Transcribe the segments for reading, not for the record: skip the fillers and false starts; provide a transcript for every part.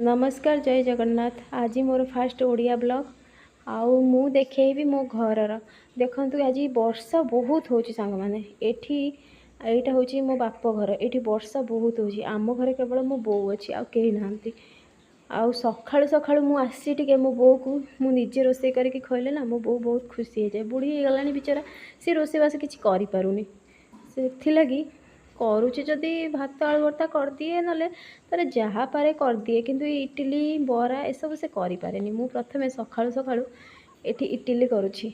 ନମସ୍କାର, ଜୟ ଜଗନ୍ନାଥ। ଆଜି ମୋର ଫାଷ୍ଟ ଓଡ଼ିଆ ବ୍ଲଗ୍ ଆଉ ମୁଁ ଦେଖେଇବି ମୋ ଘରର। ଦେଖନ୍ତୁ, ଆଜି ବର୍ଷା ବହୁତ ହେଉଛି ସାଙ୍ଗମାନେ। ଏଠି ଏଇଟା ହେଉଛି ମୋ ବାପ ଘର। ଏଇଠି ବର୍ଷା ବହୁତ ହେଉଛି। ଆମ ଘରେ କେବଳ ମୋ ବୋଉ ଅଛି, ଆଉ କେହି ନାହାନ୍ତି। ଆଉ ସକାଳୁ ସକାଳୁ ମୁଁ ଆସି ଟିକେ ମୋ ବୋଉକୁ ମୁଁ ନିଜେ ରୋଷେଇ କରିକି ଖୋଇଲେ ନା, ମୋ ବୋଉ ବହୁତ ଖୁସି ହେଇଯାଏ। ବୁଢ଼ୀ ହେଇଗଲାଣି ବିଚରା, ସେ ରୋଷେଇବାସ କିଛି କରିପାରୁନି। ସେଥିଲାଗି କରୁଛି, ଯଦି ଭାତ ଆଳୁ ଭର୍ତ୍ତା କରିଦିଏ, ନହେଲେ ତାର ଯାହା ପାରେ କରିଦିଏ। କିନ୍ତୁ ଏଇ ଇଟିଲି, ବରା ଏସବୁ ସେ କରିପାରେନି। ମୁଁ ପ୍ରଥମେ ସକାଳୁ ସକାଳୁ ଏଠି ଇଟିଲି କରୁଛି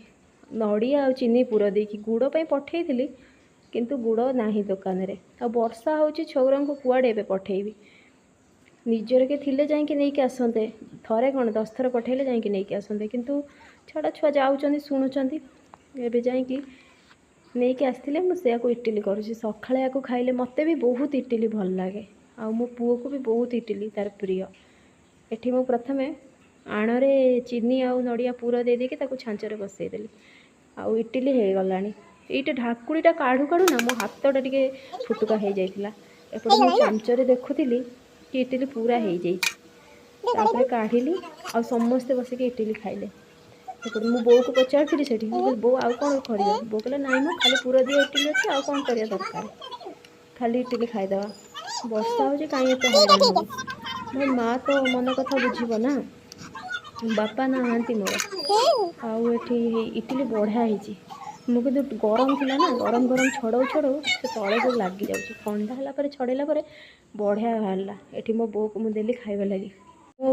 ନଡ଼ିଆ ଆଉ ଚିନି ପୁର ଦେଇକି। ଗୁଡ଼ ପାଇଁ ପଠେଇଥିଲି, କିନ୍ତୁ ଗୁଡ଼ ନାହିଁ ଦୋକାନରେ। ଆଉ ବର୍ଷା ହେଉଛି, ଛୁଆଙ୍କୁ କୁଆଡ଼େ ଏବେ ପଠେଇବି? ନିଜର କିଏ ଥିଲେ ଯାଇକି ନେଇକି ଆସନ୍ତେ। ଥରେ କ'ଣ, 10 ଥର ପଠେଇଲେ ଯାଇକି ନେଇକି ଆସନ୍ତେ। କିନ୍ତୁ ଛାଡ଼, ଛୁଆ ଯାଉଛନ୍ତି, ଶୁଣୁଛନ୍ତି। ଏବେ ଯାଇକି ନେଇକି ଆସିଥିଲେ। ମୁଁ ସେୟାକୁ ଇଟିଲି କରୁଛି। ସକାଳେ ୟାକୁ ଖାଇଲେ ମୋତେ ବି ବହୁତ ଇଟିଲି ଭଲ ଲାଗେ ଆଉ ମୋ ପୁଅକୁ ବି ବହୁତ ଇଟିଲି ତାର ପ୍ରିୟ। ଏଠି ମୁଁ ପ୍ରଥମେ ଆଣରେ ଚିନି ଆଉ ନଡ଼ିଆ ପୁର ଦେଇ ଦେଇକି ତାକୁ ଛାଞ୍ଚରେ ବସେଇଦେଲି ଆଉ ଇଟିଲି ହେଇଗଲାଣି। ଏଇଟା ଢାକୁଣିଟା କାଢ଼ୁ କାଢ଼ୁ ନା ମୋ ହାତଟା ଟିକେ ଫୁଟୁକା ହେଇଯାଇଥିଲା। ଏପଟେ ମୁଁ ଚାମଚରେ ଦେଖୁଥିଲି କି ଇଟିଲି ପୁରା ହେଇଯାଇଛି। ତାପରେ କାଢ଼ିଲି ଆଉ ସମସ୍ତେ ବସିକି ଇଟିଲି ଖାଇଲେ। ସେପଟେ ମୁଁ ବୋଉକୁ ପଚାରୁଥିଲି ସେଠି, ମୁଁ କହିଲି, "ବୋଉ, ଆଉ କ'ଣ କରିବା?" ବୋଉ କହିଲା, "ନାଇଁ ମ, ଖାଲି ପୁର ଦିଆ ଇଟିଲି ଅଛି, ଆଉ କ'ଣ କରିବା ଦରକାର? ଖାଲି ଇଟିଲି ଖାଇଦେବା। ବର୍ଷା ହେଉଛି, କାହିଁ ଏତେ ହଇରାଣ ହବୁ?" ମୋ ମା ତ ମନ କଥା ବୁଝିବ ନା। ବାପା ନାହାନ୍ତି ମୋର। ଆଉ ଏଠି ଇଟିଲି ବଢ଼ିଆ ହେଇଛି। ମୁଁ କିନ୍ତୁ ଗରମ ଥିଲା ନା, ଗରମ ଗରମ ଛଡ଼ଉ ଛଡ଼ଉ ସେ ତଳେ ସବୁ ଲାଗିଯାଉଛି। ଥଣ୍ଡା ହେଲା ପରେ ଛଡ଼େଇଲା ପରେ ବଢ଼ିଆ ବାହାରିଲା। ଏଠି ମୋ ବୋଉକୁ ମୁଁ ଦେଲି ଖାଇବା ଲାଗି। ମୋ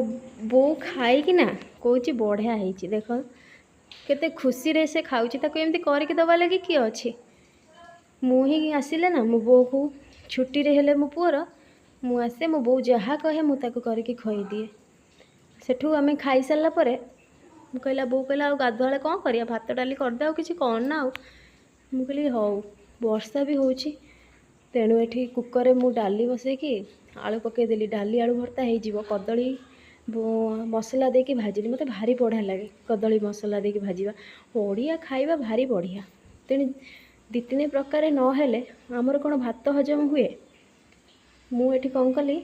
ବୋଉ ଖାଇକି ନା କହୁଛି, "ବଢ଼ିଆ ହେଇଛି।" ଦେଖ, କେତେ ଖୁସିରେ ସେ ଖାଉଛି। ତାକୁ ଏମିତି କରିକି ଦେବା ଲାଗି କିଏ ଅଛି? ମୁଁ ହିଁ ଆସିଲେ ନା ମୋ ବୋଉକୁ, ଛୁଟିରେ ହେଲେ ମୋ ପୁଅର, ମୁଁ ଆସେ। ମୋ ବୋଉ ଯାହା କହେ, ମୁଁ ତାକୁ କରିକି ଖୋଇଦିଏ। ସେଠୁ ଆମେ ଖାଇସାରିଲା ପରେ ମୁଁ କହିଲା, ବୋଉ କହିଲା, "ଆଉ ଗାଧୁଆବେଳେ କ'ଣ କରିବା? ଭାତ ଡାଲି କରିଦେ, ଆଉ କିଛି କରନା।" ଆଉ ମୁଁ କହିଲି, "ହଉ।" ବର୍ଷା ବି ହେଉଛି। ତେଣୁ ଏଠି କୁକର୍ରେ ମୁଁ ଡାଲି ବସେଇକି ଆଳୁ ପକାଇଦେଲି। ଡାଲି ଆଳୁ ଭର୍ତ୍ତା ହେଇଯିବ। କଦଳୀ ମସଲା ଦେଇକି ଭାଜିଲି। ମୋତେ ଭାରି ବଢ଼ିଆ ଲାଗେ କଦଳୀ ମସଲା ଦେଇକି ଭାଜିବା। ଓଡ଼ିଆ ଖାଇବା ଭାରି ବଢ଼ିଆ। ତେଣୁ ଦୁଇ ତିନି ପ୍ରକାର ନହେଲେ ଆମର କ'ଣ ଭାତ ହଜମ ହୁଏ? ମୁଁ ଏଠି କ'ଣ କଲି,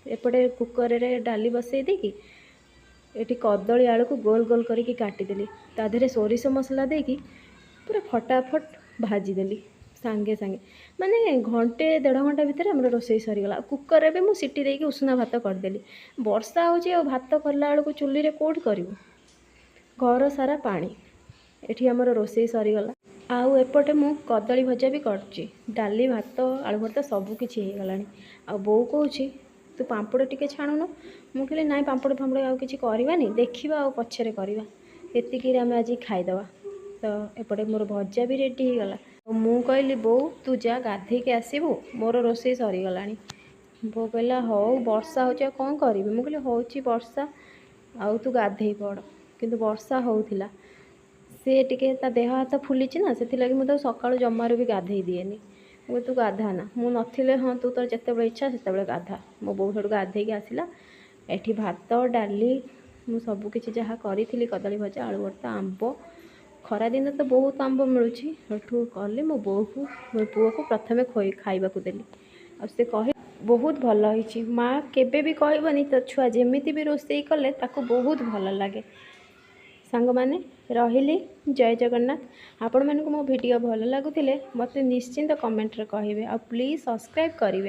ଏପଟେ କୁକର୍ରେ ଡାଲି ବସେଇ ଦେଇକି ଏଠି କଦଳୀ ଆଳୁକୁ ଗୋଲ ଗୋଲ କରିକି କାଟିଦେଲି। ତା ଦେହରେ ସୋରିଷ ମସଲା ଦେଇକି ପୁରା ଫଟାଫଟ ଭାଜିଦେଲି ସାଙ୍ଗେ ସାଙ୍ଗେ। ମାନେ ଘଣ୍ଟେ ଦେଢ଼ ଘଣ୍ଟା ଭିତରେ ଆମର ରୋଷେଇ ସରିଗଲା। ଆଉ କୁକର୍ରେ ବି ମୁଁ ସିଟି ଦେଇକି ଉଷୁନା ଭାତ କରିଦେଲି। ବର୍ଷା ହେଉଛି, ଆଉ ଭାତ କଲା ବେଳକୁ ଚୁଲିରେ କେଉଁଠି କରିବୁ? ଘର ସାରା ପାଣି। ଏଠି ଆମର ରୋଷେଇ ସରିଗଲା। ଆଉ ଏପଟେ ମୁଁ କଦଳୀ ଭଜା ବି କରୁଛି। ଡାଲି, ଭାତ, ଆଳୁ ଭର୍ତ୍ତା ସବୁ କିଛି ହେଇଗଲାଣି। ଆଉ ବୋଉ କହୁଛି, "ତୁ ପାମ୍ପଡ଼ ଟିକେ ଛାଣୁନୁ।" ମୁଁ କହିଲି, "ନାଇଁ, ପାମ୍ପଡ଼ ଫାମ୍ପଡ଼ ଆଉ କିଛି କରିବାନି, ଦେଖିବା ଆଉ ପଛରେ କରିବା। ଏତିକିରେ ଆମେ ଆଜି ଖାଇଦେବା।" ତ ଏପଟେ ମୋର ଭଜା ବି ରେଡ଼ି ହେଇଗଲା। ଆଉ ମୁଁ କହିଲି, "ବୋଉ, ତୁ ଯା ଗାଧେଇକି ଆସିବୁ, ମୋର ରୋଷେଇ ସରିଗଲାଣି।" ବୋଉ କହିଲା, "ହଉ, ବର୍ଷା ହେଉଛି, ଆଉ କ'ଣ କରିବି?" ମୁଁ କହିଲି, "ହେଉଛି ବର୍ଷା, ଆଉ ତୁ ଗାଧେଇ ପଡ଼।" କିନ୍ତୁ ବର୍ଷା ହେଉଥିଲା, ସେ ଟିକେ ତା ଦେହ ହାତ ଫୁଲିଛି ନା, ସେଥିଲାଗି ମୁଁ ତାକୁ ସକାଳୁ ଜମାରୁ ବି ଗାଧେଇ ଦିଏନି। ମୁଁ କହିଲି, "ତୁ ଗାଧା ନା, ମୁଁ ନଥିଲେ। ହଁ, ତୁ ତୋର ଯେତେବେଳେ ଇଚ୍ଛା ସେତେବେଳେ ଗାଧା।" ମୋ ବୋଉ ସେଠୁ ଗାଧେଇକି ଆସିଲା। ଏଠି ଭାତ, ଡାଲି, ମୁଁ ସବୁ କିଛି ଯାହା କରିଥିଲି, କଦଳୀ ଭଜା, ଆଳୁ ଭର୍ତ୍ତା, ଆମ୍ବ, ଖରାଦିନ ତ ବହୁତ ଆମ୍ବ ମିଳୁଛି, ସେଠୁ କଲି। ମୋ ବୋଉକୁ, ମୋ ପୁଅକୁ ପ୍ରଥମେ ଖୋଇ ଖାଇବାକୁ ଦେଲି। ଆଉ ସେ କହେ, "ବହୁତ ଭଲ ହେଇଛି।" ମା କେବେ ବି କହିବନି ତ ଛୁଆ ଯେମିତି ବି ରୋଷେଇ କଲେ ତାକୁ ବହୁତ ଭଲ ଲାଗେ। ସାଙ୍ଗମାନେ, ରହିଲି। ଜୟ ଜଗନ୍ନାଥ। ଆପଣମାନଙ୍କୁ ମୋ ଭିଡ଼ିଓ ଭଲ ଲାଗୁଥିଲେ ମୋତେ ନିଶ୍ଚିନ୍ତ କମେଣ୍ଟରେ କହିବେ ଆଉ ପ୍ଲିଜ୍ ସବସ୍କ୍ରାଇବ୍ କରିବେ।